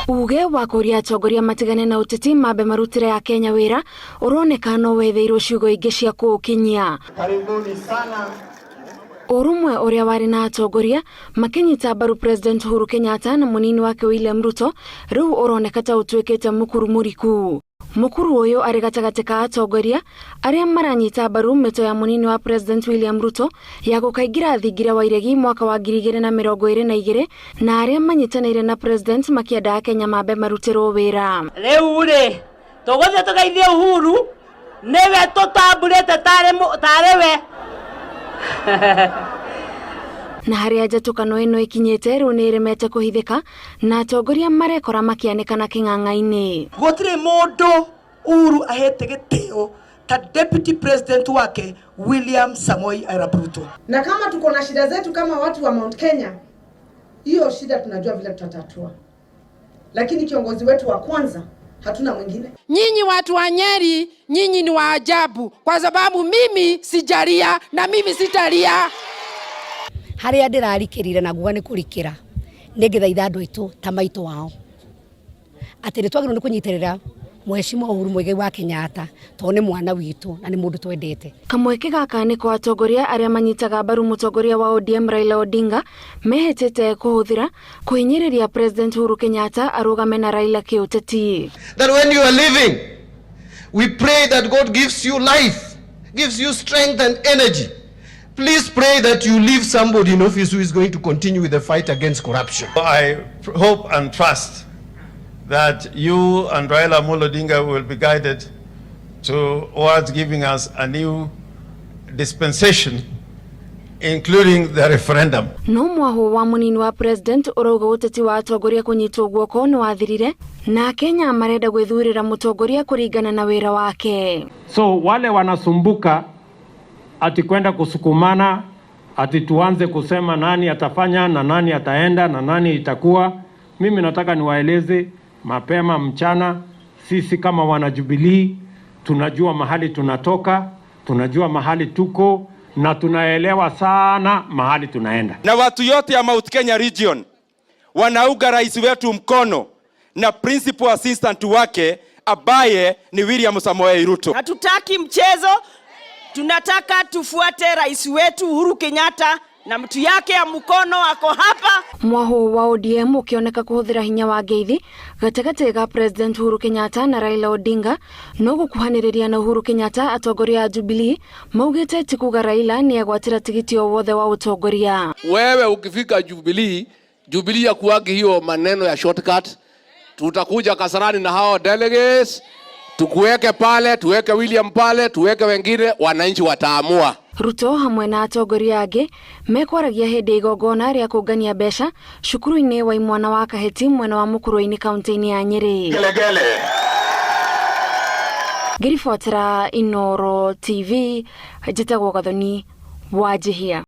Uge wa kũria atongoria matigane na ũteti mambe marutĩre Akenya wĩra ũroneka no wetheirwo ciugo ingĩ cia kũũkinyia. Karibuni sana. Ũrũmwe ũrĩa warĩ na atongoria makĩnyita mbaru President Uhuru Kenyatta na mũnini wake William Ruto rĩu ũroneka ta ũtuĩkĩte mũkuru mũriku. Mũkuru ũyũ arĩ gatagatĩ ka atongoria arĩa maranyita mbaru mĩto ya mũnini wa President William Ruto ya gũkaingĩra thingira wa iregi mwaka wa 2022 na arĩa manyitanĩire na President makĩenda Akenya mambe marutĩrwo wĩra. Rĩu rĩ, tũgũthiĩ tũgeithie Uhuru, nĩwe tũtambũrĩte tarĩ we. Na harĩa njatũkano ĩno ĩkinyĩte rĩu nĩ ĩremete kũhithĩka na atongoria marekora makĩanĩkana kĩng'ang'a-inĩ. Gũtirĩ mũndũ Uhuru ahete gĩtĩo ta deputy president wake William Samoei Arap Ruto. Na kama tuko na shida zetu kama watu wa Mount Kenya, hiyo shida tunajua vile tutatatua, lakini kiongozi wetu wa kwanza hatuna mwingine. Nyinyi watu wa Nyeri, nyinyi ni wa ajabu, kwa sababu mimi sijalia na mimi sitalia. Haria ndirarikirire na nguga ni kurikira ningithaitha andu aitu ta maitu wao ati ni twagirwo ni kunyitirira Mheshimiwa Uhuru Muigai wa Kenyatta to ni mwana witu na ni mundu twendete. Kamweke gaka nĩ kwa atongoria arĩa manyitaga mbaru mũtongoria wa ODM Raila Odinga mehĩtĩte kũhũthĩra kũhinyĩrĩria President Uhuru Kenyatta arũgame na Raila kĩũteti. That when you are living, we pray that God gives you life, gives you strength and energy. Please pray that you leave somebody in office who is going to continue with the fight against corruption. I hope and trust that you and Raila Amolo Odinga will be guided towards giving us a new dispensation, including the referendum. No mwaho wa munini wa president urauga uteti wa atongoria kunyitwo guoko ni wathirire na Kenya marenda gwithurira mutongoria kuringana na wira wake. So wale wanasumbuka ati kwenda kusukumana ati tuanze kusema nani atafanya na nani ataenda na nani itakuwa, mimi nataka niwaeleze mapema mchana, sisi kama wanajubilii tunajua mahali tunatoka, tunajua mahali tuko na tunaelewa sana mahali tunaenda. Na watu yote ya Mount Kenya region wanauga rais wetu mkono na principal assistant wake ambaye ni William Samoei Ruto. Hatutaki mchezo, tunataka tufuate rais wetu Uhuru Kenyatta na mtu yake ya mkono ako hapa. Mwaho wa ODM ukioneka kuhuthira hinya wa ngeithi gatagati ga President Uhuru Kenyatta na Raila Odinga no gukuhaniriria na Uhuru Kenyatta atongoria a Jubilee maugite ti kuga Raila ni agwatira tigiti o wothe wa utongoria. Wewe ukifika Jubilee, Jubilee ya kuwagi hiyo maneno ya shortcut, tutakuja Kasarani na hao delegates tukuweke pale, tuweke William pale, tuweke wengine, wananchi wataamua. Ruto hamwe na atongoria angĩ mekwaragia hĩndĩ ya igongona rĩa kũngania mbeca cukuru-inĩ wa imwana wa Kaheti mwena wa Mukurwe-inĩ kaunti-inĩ ya Nyĩrĩ. Ngĩribotera Inooro TV njĩtagwo Gathoni Wanjihia.